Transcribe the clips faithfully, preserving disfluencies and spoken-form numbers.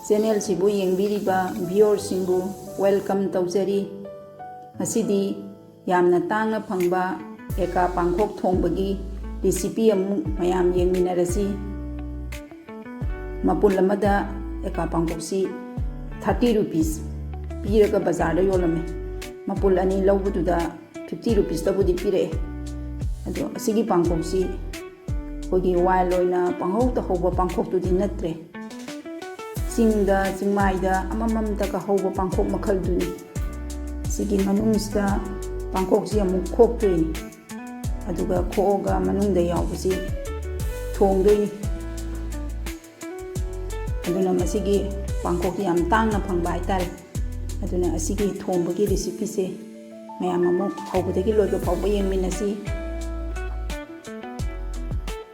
ꯆꯦꯅꯦꯜꯁꯤꯕꯨ ꯌꯦꯡꯕꯤꯔꯤꯕ ꯚꯤꯌꯣꯔꯁꯤꯡꯕꯨ welcome ꯇꯧꯖꯔꯤ꯫ ꯉꯁꯤꯗꯤ ꯌꯥꯝꯅ ꯇꯥꯡꯅ ꯐꯪꯕ ꯑꯦꯀꯥ ꯄꯥꯡꯈꯣꯛ ꯊꯣꯡꯕꯒꯤ ꯔꯤꯁꯤꯄꯤ ꯑꯃꯨꯛ ꯃꯌꯥꯝ ꯌꯦꯡꯃꯤꯟꯅꯔꯁꯤ꯫ ꯃꯄꯨꯜ ꯑꯃꯗ ꯑꯦꯀꯥ ꯄꯥꯡꯈꯣꯛꯁꯤ ꯊꯥꯔꯇꯤ ꯔꯨꯄꯤꯁ ꯄꯤꯔꯒ ꯕꯖꯥꯔꯗ ꯌꯣꯜꯂꯝꯃꯤ꯫ ꯃꯄꯨꯜ ꯑꯅꯤ ꯂꯧꯕꯗꯨꯗ ꯐꯤꯐꯇꯤ ꯔꯨꯄꯤꯁꯇꯕꯨꯗꯤ ꯄꯤꯔꯛꯑꯦ꯫ ꯑꯗꯣ ꯑꯁꯤꯒꯤ ꯄꯥꯡꯈꯣꯛꯁꯤ ꯑꯩꯈꯣꯏꯒꯤ ꯋꯥꯏꯜ ꯑꯣꯏꯅ ꯄꯪꯍꯧꯗ ꯍꯧꯕ ꯄꯥꯡꯈꯣꯛꯇꯨꯗꯤ ꯅꯠꯇ꯭ꯔꯦ꯫ ꯆꯤꯡꯗ, ꯆꯤꯡꯃꯥꯏꯗ ꯑꯃꯃꯝꯇꯒ ꯍꯧꯕ ꯄꯥꯡꯈꯣꯛ ꯃꯈꯜꯗꯨꯅꯤ꯫ ꯁꯤꯒꯤ ꯃꯅꯨꯡꯁꯤꯗ ꯄꯥꯡꯈꯣꯛꯁꯤ ꯑꯃꯨꯛ ꯈꯣꯛꯇꯣꯏꯅꯤ꯫ ꯑꯗꯨꯒ ꯈꯣꯛꯑꯒ ꯃꯅꯨꯡꯗ ꯌꯥꯎꯕꯁꯤ ꯊꯣꯡꯗꯣꯏꯅꯤ꯫ ꯑꯗꯨꯅ ꯃꯁꯤꯒꯤ ꯄꯥꯡꯈꯣꯛꯁꯤ ꯌꯥꯝ ꯇꯥꯡꯅ ꯐꯪꯕ ꯍꯥꯏꯇꯥꯔꯦ꯫ ꯑꯗꯨꯅ ꯑꯁꯤꯒꯤ ꯊꯣꯡꯕꯒꯤ ꯔꯤꯁꯤꯄꯤꯁꯦ ꯃꯌꯥꯝ ꯑꯃꯨꯛ ꯍꯧꯕꯗꯒꯤ ꯂꯣꯏꯕ ꯐꯥꯎꯕ ꯌꯦꯡꯃꯤꯟꯅꯁꯤ꯫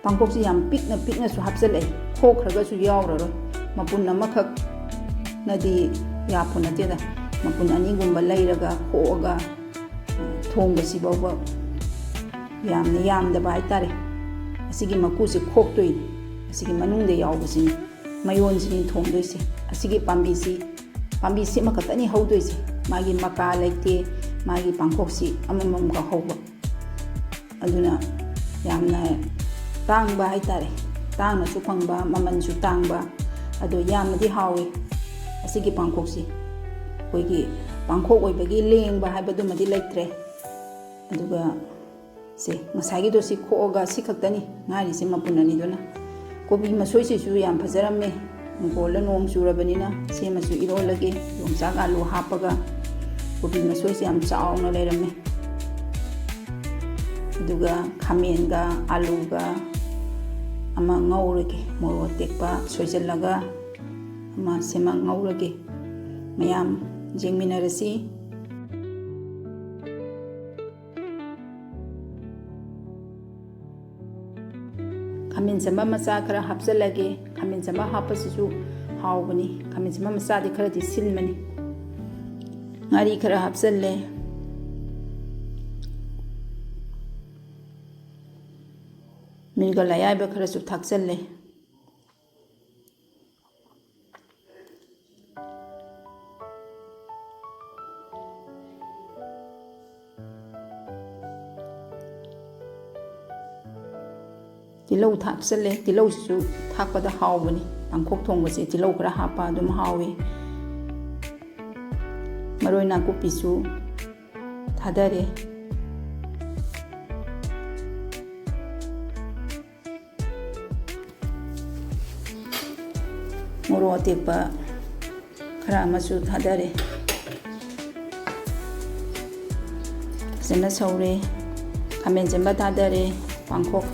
ꯄꯥꯡꯈꯣꯛꯁꯤ ꯌꯥꯝ ꯄꯤꯛꯅ ꯄꯤꯛꯅꯁꯨ ꯍꯥꯞꯆꯤꯜꯂꯛꯑꯦ, ꯈꯣꯛꯈ꯭ꯔꯒꯁꯨ ꯌꯥꯎꯔꯔꯣꯏ꯫ ꯃꯄꯨꯟ ꯑꯃꯈꯛꯅꯗꯤ ꯌꯥꯄꯣ ꯅꯠꯇꯦꯗ꯫ ꯃꯄꯨꯟ ꯑꯅꯤꯒꯨꯝꯕ ꯂꯩꯔꯒ ꯈꯣꯛꯑꯒ ꯊꯣꯡꯕꯁꯤ ꯐꯥꯎꯕ ꯌꯥꯝꯅ ꯌꯥꯝꯗꯕ ꯍꯥꯏꯇꯥꯔꯦ꯫ ꯑꯁꯤꯒꯤ ꯃꯀꯨꯁꯦ ꯈꯣꯛꯇꯣꯏꯅꯤ꯫ ꯑꯁꯤꯒꯤ ꯃꯅꯨꯡꯗ ꯌꯥꯎꯕꯁꯤꯅꯤ ꯃꯌꯣꯟꯁꯤꯅꯤ ꯊꯣꯡꯗꯣꯏꯁꯦ꯫ ꯑꯁꯤꯒꯤ ꯄꯥꯝꯕꯤꯁꯤ, ꯄꯥꯝꯕꯤ ꯁꯤꯃꯈꯛꯇꯅꯤ ꯍꯧꯗꯣꯏꯁꯦ꯫ ꯃꯥꯒꯤ ꯃꯀꯥ ꯂꯩꯇꯦ, ꯃꯥꯒꯤ ꯄꯥꯡꯈꯣꯛꯁꯤ ꯑꯃꯃꯝꯒ ꯍꯧꯕ꯫ ꯑꯗꯨꯅ ꯌꯥꯝꯅ ꯇꯥꯡꯕ ꯍꯥꯏꯇꯥꯔꯦ꯫ ꯇꯥꯡꯅꯁꯨ ꯐꯪꯕ, ꯃꯃꯜꯁꯨ ꯇꯥꯡꯕ, ꯑꯗꯣ ꯌꯥꯝꯅꯗꯤ ꯍꯥꯎꯋꯤ꯫ ꯑꯁꯤꯒꯤ ꯄꯥꯡꯈꯣꯛꯁꯤ ꯑꯩꯈꯣꯏꯒꯤ ꯄꯥꯡꯈꯣꯛ ꯑꯣꯏꯕꯒꯤ ꯂꯦꯡꯕ ꯍꯥꯏꯕꯗꯨꯃꯗꯤ ꯂꯩꯇ꯭ꯔꯦ꯫ ꯑꯗꯨꯒ ꯁꯦ, ꯉꯁꯥꯏꯒꯤꯗꯣ ꯁꯤ ꯈꯣꯛꯑꯒ ꯁꯤ ꯈꯛꯇꯅꯤ ꯉꯥꯏꯔꯤꯁꯦ, ꯃꯄꯨꯟ ꯑꯅꯤꯗꯨꯅ꯫ ꯀꯣꯕꯤ ꯃꯁꯣꯏꯁꯤꯁꯨ ꯌꯥꯝ ꯐꯖꯔꯝꯃꯦ꯫ ꯏꯪꯈꯣꯜꯗ ꯅꯣꯡ ꯆꯨꯔꯕꯅꯤꯅ ꯁꯦꯝꯃꯁꯨ ꯏꯔꯣꯜꯂꯒꯦ꯫ ꯌꯣꯡꯆꯥꯛ ꯑꯥꯂꯨ ꯍꯥꯞꯄꯒ ꯀꯣꯕꯤ ꯃꯁꯣꯏꯁꯦ ꯌꯥꯝ ꯆꯥꯎꯅ ꯂꯩꯔꯝꯃꯦ꯫ ꯑꯗꯨꯒ ꯈꯥꯃꯦꯟꯒ ꯑꯥꯂꯨꯒ ꯑꯃ ꯉꯧꯔꯒꯦ, ꯃꯣꯔꯣꯛ ꯑꯇꯦꯛꯄ ꯁꯣꯏꯖꯜꯂꯒ ꯑꯃ ꯁꯦꯝꯃ ꯉꯧꯔꯒꯦ꯫ ꯃꯌꯥꯝ ꯌꯦꯡꯃꯤꯟꯅꯔꯁꯤ꯫ ꯈꯥꯃꯦꯟ ꯆꯝꯕ ꯃꯆꯥ ꯈꯔ ꯍꯥꯞꯆꯜꯂꯒꯦ꯫ ꯈꯥꯃꯦꯟ ꯆꯝꯕ ꯍꯥꯞꯄꯁꯤꯁꯨ ꯍꯥꯎꯕꯅꯤ꯫ ꯈꯥꯃꯦꯟ ꯆꯝꯕ ꯃꯆꯥꯗꯤ ꯈꯔꯗꯤ ꯁꯤꯟꯕꯅꯤ꯫ ꯉꯥꯔꯤ ꯈꯔ ꯍꯥꯞꯆꯜꯂꯦ꯫ ꯃꯤꯔꯒꯜ ꯑꯌꯥꯏꯕ ꯈꯔꯁꯨ ꯊꯥꯛꯆꯜꯂꯦ꯫ ꯇꯤꯜꯍꯧ ꯊꯥꯛꯆꯜꯂꯦ꯫ ꯇꯤꯜꯍꯧꯁꯤꯁꯨ ꯊꯥꯛꯄꯗ ꯍꯥꯎꯕꯅꯤ꯫ ꯄꯥꯡꯈꯣꯛ ꯊꯣꯡꯕꯁꯦ ꯇꯤꯜꯍꯧ ꯈꯔ ꯍꯥꯞꯄ ꯑꯗꯨꯝ ꯍꯥꯎꯏ꯫ ꯃꯔꯣꯏ ꯅꯥꯀꯨꯞꯄꯤꯁꯨ ꯊꯥꯗꯔꯦ꯫ ꯃꯣꯔꯣꯛ ꯑꯇꯦꯛꯄ ꯈꯔ ꯑꯃꯁꯨ ꯊꯥꯗꯔꯦ꯫ ꯐꯖꯅ ꯁꯧꯔꯦ꯫ ꯈꯥꯃꯦꯟ ꯑꯁꯤꯟꯕ ꯊꯥꯗꯔꯦ꯫ ꯄꯥꯡꯈꯣꯛ,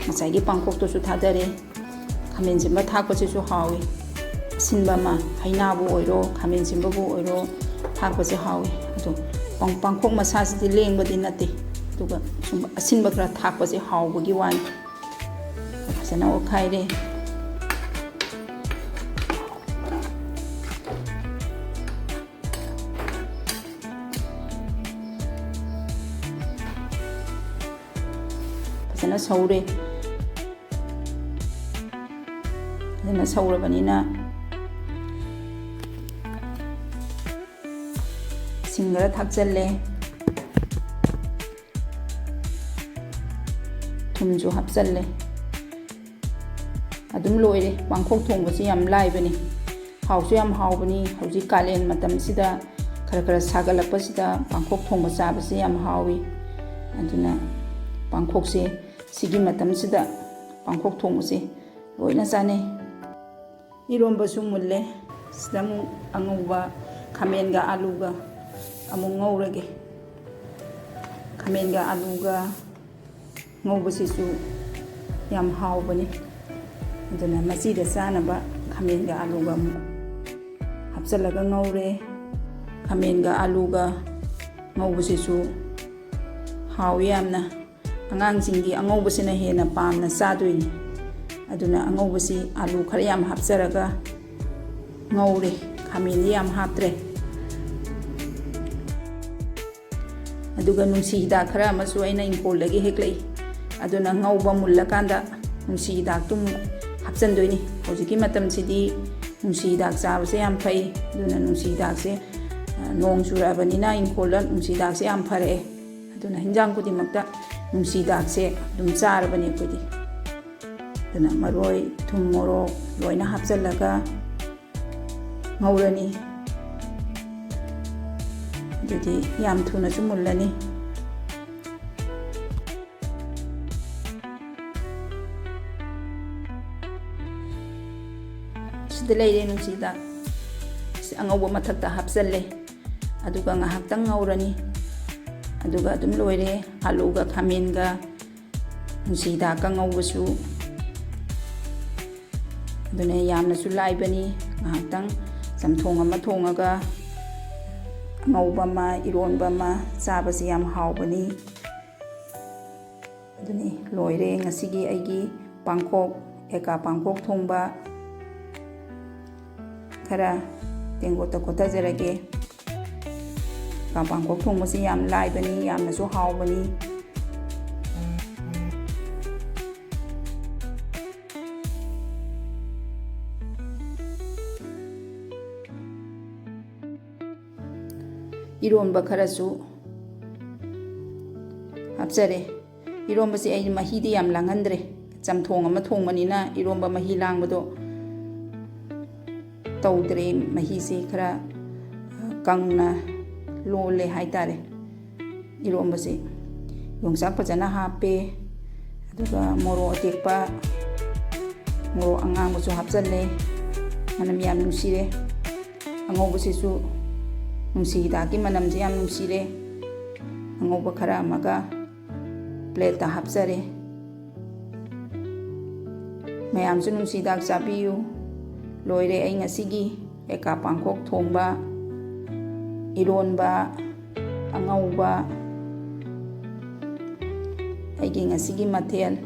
ꯉꯁꯥꯏꯒꯤ ꯄꯥꯡꯈꯣꯛꯇꯨꯁꯨ ꯊꯥꯗꯔꯦ꯫ ꯈꯥꯃꯦꯟ ꯑꯁꯤꯟꯕ ꯊꯥꯛꯄꯁꯤꯁꯨ ꯍꯥꯎꯏ꯫ ꯑꯁꯤꯟꯕ ꯑꯃ, ꯍꯩꯅꯥꯕꯨ ꯑꯣꯏꯔꯣ, ꯈꯥꯃꯦꯟ ꯑꯁꯤꯟꯕꯕꯨ ꯑꯣꯏꯔꯣ, ꯊꯥꯛꯄꯁꯦ ꯍꯥꯎꯏ꯫ ꯑꯗꯣ ꯄꯥꯡ-, ꯄꯥꯡꯈꯣꯛ ꯃꯁꯥꯁꯤꯗꯤ ꯂꯦꯡꯕꯗꯤ ꯅꯠꯇꯦ, ꯑꯗꯨꯒ ꯁꯨꯝ ꯑꯁꯤꯟꯕ ꯈꯔ ꯊꯥꯛꯄꯁꯦ ꯍꯥꯎꯕꯒꯤ ꯋꯥꯅꯤ꯫ ꯐꯖꯅ ꯑꯣꯠꯈꯥꯏꯔꯦ꯫ ꯐꯖꯅ ꯁꯧꯔꯦ꯫ ꯐꯖꯅ ꯁꯧꯔꯕꯅꯤꯅ ꯏꯁꯤꯡ ꯈꯔ ꯊꯥꯛꯆꯜꯂꯦ꯫ ꯊꯨꯝꯁꯨ ꯍꯥꯞꯆꯜꯂꯦ꯫ ꯑꯗꯨꯝ ꯂꯣꯏꯔꯦ꯫ ꯄꯥꯡꯈꯣꯛ ꯊꯣꯡꯕꯁꯤ ꯌꯥꯝ ꯂꯥꯏꯕꯅꯤ꯫ ꯍꯥꯎꯁꯨ ꯌꯥꯝ ꯍꯥꯎꯕꯅꯤ꯫ ꯍꯧꯖꯤꯛ ꯀꯥꯂꯦꯟ ꯃꯇꯝꯁꯤꯗ ꯈꯔ ꯈꯔ ꯁꯥꯒꯠꯂꯛꯄꯁꯤꯗ ꯄꯥꯡꯈꯣꯛ ꯊꯣꯡꯕ ꯆꯥꯕꯁꯤ ꯌꯥꯝ ꯍꯥꯎꯏ꯫ ꯑꯗꯨꯅ ꯄꯥꯡꯈꯣꯛꯁꯦ ꯁꯤꯒꯤ ꯃꯇꯝꯁꯤꯗ ꯄꯥꯡꯈꯣꯛ ꯊꯣꯡꯕꯁꯦ ꯂꯣꯏꯅ ꯆꯥꯅꯩ꯫ ꯏꯔꯣꯝꯕꯁꯨ ꯃꯨꯜꯂꯦ꯫ ꯁꯤꯗ ꯑꯃꯨꯛ ꯑꯉꯧꯕ ꯈꯥꯃꯦꯟꯒ ꯑꯥꯂꯨꯒ ꯑꯃꯨꯛ ꯉꯧꯔꯒꯦ꯫ ꯈꯥꯃꯦꯟꯒ ꯑꯥꯂꯨꯒ ꯉꯧꯕꯁꯤꯁꯨ ꯌꯥꯝ ꯍꯥꯎꯕꯅꯤ꯫ ꯑꯗꯨꯅ ꯃꯆꯤꯗ ꯆꯥꯅꯕ ꯈꯥꯃꯦꯟꯒ ꯑꯥꯂꯨꯒ ꯑꯃꯨꯛ ꯍꯥꯞꯆꯤꯜꯂꯒ ꯉꯧꯔꯦ꯫ ꯈꯥꯃꯦꯟꯒ ꯑꯥꯂꯨꯒ ꯉꯧꯕꯁꯤꯁꯨ ꯍꯥꯎꯏ ꯌꯥꯝꯅ꯫ ꯑꯉꯥꯡꯁꯤꯡꯗꯤ ꯑꯉꯧꯕꯁꯤꯅ ꯍꯦꯟꯅ ꯄꯥꯝꯅ ꯆꯥꯗꯣꯏꯅꯤ꯫ ꯑꯗꯨꯅ ꯑꯉꯧꯕꯁꯤ ꯑꯥꯂꯨ ꯈꯔ ꯌꯥꯝ ꯍꯥꯞꯆꯔꯒ ꯉꯧꯔꯦ꯫ ꯈꯥꯃꯦꯟꯗꯤ ꯌꯥꯝ ꯍꯥꯞꯇ꯭ꯔꯦ꯫ ꯑꯗꯨꯒ ꯅꯨꯡꯁꯤ ꯍꯤꯗꯥꯛ ꯈꯔ ꯑꯃꯁꯨ ꯑꯩꯅ ꯏꯪꯈꯣꯜꯗꯒꯤ ꯍꯦꯛꯂꯛꯏ꯫ ꯑꯗꯨꯅ ꯉꯧꯕ ꯃꯨꯜꯂꯀꯥꯟꯗ ꯅꯨꯡꯁꯤ ꯍꯤꯗꯥꯛꯇꯨ ꯑꯃꯨꯛ ꯍꯥꯞꯆꯤꯟꯗꯣꯏꯅꯤ꯫ ꯍꯧꯖꯤꯛꯀꯤ ꯃꯇꯝꯁꯤꯗꯤ ꯅꯨꯡꯁꯤ ꯍꯤꯗꯥꯛ ꯆꯥꯕꯁꯦ ꯌꯥꯝ ꯐꯩ꯫ ꯑꯗꯨꯅ ꯅꯨꯡꯁꯤ ꯍꯤꯗꯥꯛꯁꯦ, ꯑ, ꯅꯣꯡ ꯆꯨꯔꯛꯑꯕꯅꯤꯅ ꯏꯪꯈꯣꯜꯗ ꯅꯨꯡꯁꯤ ꯍꯤꯗꯥꯛꯁꯦ ꯌꯥꯝ ꯐꯔꯛꯑꯦ꯫ ꯑꯗꯨꯅ ꯍꯤꯟꯖꯥꯡ ꯈꯨꯗꯤꯡꯃꯛꯇ ꯅꯨꯡꯁꯤ ꯍꯤꯗꯥꯛꯁꯦ ꯑꯗꯨꯝ ꯆꯥꯔꯕꯅꯦ ꯑꯩꯈꯣꯏꯗꯤ꯫ ꯑꯗꯨꯅ ꯃꯔꯣꯏ, ꯊꯨꯝ, ꯃꯣꯔꯣꯛ ꯂꯣꯏꯅ ꯍꯥꯞꯆꯤꯜꯂꯒ ꯉꯧꯔꯅꯤ꯫ ꯑꯗꯨꯗꯤ ꯌꯥꯝ ꯊꯨꯅꯁꯨ ꯃꯨꯜꯂꯅꯤ꯫ ꯁꯤꯗ ꯂꯩꯔꯦ ꯅꯨꯡꯁꯤꯗꯥꯛ꯫ ꯑꯉꯧꯕ ꯃꯊꯛꯇ ꯍꯥꯞꯆꯜꯂꯦ꯫ ꯑꯗꯨꯒ ꯉꯥꯏꯍꯥꯛꯇꯪ ꯉꯧꯔꯅꯤ꯫ ꯑꯗꯨꯒ ꯑꯗꯨꯝ ꯂꯣꯏꯔꯦ꯫ ꯑꯥꯂꯨꯒ ꯈꯥꯃꯦꯟꯒ ꯅꯨꯡꯁꯤꯗꯥꯛꯀ ꯉꯧꯕꯁꯨ꯫ ꯑꯗꯨꯅ ꯌꯥꯝꯅꯁꯨ ꯂꯥꯏꯕꯅꯤ꯫ ꯉꯥꯏꯍꯥꯛꯇꯪ ꯆꯝꯊꯣꯡ ꯑꯃ ꯊꯣꯡꯉꯒ ꯑꯉꯧꯕ ꯑꯃ, ꯏꯔꯣꯟꯕ ꯑꯃ ꯆꯥꯕꯁꯤ ꯌꯥꯝ ꯍꯥꯎꯕꯅꯤ꯫ ꯑꯗꯨꯅꯤ, ꯂꯣꯏꯔꯦ ꯉꯁꯤꯒꯤ ꯑꯩꯒꯤ ꯄꯥꯡꯈꯣꯛ, ꯑꯦꯀꯥ ꯄꯥꯡꯈꯣꯛ ꯊꯣꯡꯕ꯫ ꯈꯔ ꯇꯦꯡꯀꯣꯠꯇ ꯈꯣꯠꯊꯖꯔꯒꯦ꯫ ꯑꯦꯀꯥ ꯄꯥꯡꯈꯣꯛ ꯊꯣꯡꯕꯁꯤ ꯌꯥꯝ ꯂꯥꯏꯕꯅꯤ, ꯌꯥꯝꯅꯁꯨ ꯍꯥꯎꯕꯅꯤ꯫ ꯏꯔꯣꯟꯕ ꯈꯔꯁꯨ ꯍꯥꯞꯆꯔꯦ꯫ ꯏꯔꯣꯟꯕꯁꯦ ꯑꯩ ꯃꯍꯤꯗꯤ ꯌꯥꯝ ꯂꯥꯡꯍꯟꯗ꯭ꯔꯦ꯫ ꯆꯝꯊꯣꯡ ꯑꯃ ꯊꯣꯡꯕꯅꯤꯅ ꯏꯔꯣꯟꯕ ꯃꯍꯤ ꯂꯥꯡꯕꯗꯣ ꯇꯧꯗ꯭ꯔꯦ꯫ ꯃꯍꯤꯁꯦ ꯈꯔ ꯀꯪꯅ ꯂꯣꯜꯂꯦ ꯍꯥꯏꯇꯥꯔꯦ꯫ ꯏꯔꯣꯟꯕꯁꯦ ꯌꯣꯡꯆꯥꯛ ꯐꯖꯅ ꯍꯥꯞꯄꯦ꯫ ꯑꯗꯨꯒ ꯃꯣꯔꯣꯛ ꯑꯇꯦꯛꯄ, ꯃꯣꯔꯣꯛ ꯑꯉꯥꯡꯕꯁꯨ ꯍꯥꯞꯆꯜꯂꯦ꯫ ꯃꯅꯝ ꯌꯥꯝ ꯅꯨꯡꯁꯤꯔꯦ꯫ ꯑꯉꯧꯕꯁꯤꯁꯨ ꯅꯨꯡꯁꯤ ꯍꯤꯗꯥꯛꯀꯤ ꯃꯅꯝꯁꯦ ꯌꯥꯝ ꯅꯨꯡꯁꯤꯔꯦ꯫ ꯑꯉꯧꯕ ꯈꯔ ꯑꯃꯒ ꯄ꯭ꯂꯦꯠꯇ ꯍꯥꯞꯆꯔꯦ꯫ ꯃꯌꯥꯝꯁꯨ ꯅꯨꯡꯁꯤ ꯍꯤꯗꯥꯛ ꯆꯥꯕꯤꯌꯨ꯫ ꯂꯣꯏꯔꯦ ꯑꯩ ꯉꯁꯤꯒꯤ ꯑꯦꯀꯥ ꯄꯥꯡꯈꯣꯛ ꯊꯣꯡꯕ, ꯏꯔꯣꯟꯕ, ꯑꯉꯧꯕ, ꯑꯩꯒꯤ ꯉꯁꯤꯒꯤ ꯃꯊꯦꯜ꯫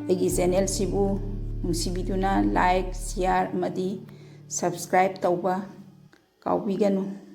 ꯑꯩꯒꯤ ꯆꯦꯅꯦꯜꯁꯤꯕꯨ ꯅꯨꯡꯁꯤꯕꯤꯗꯨꯅ like, share ꯑꯃꯗꯤ subscribe ꯇꯧꯕ ꯀꯥꯎꯕꯤꯒꯅꯨ꯫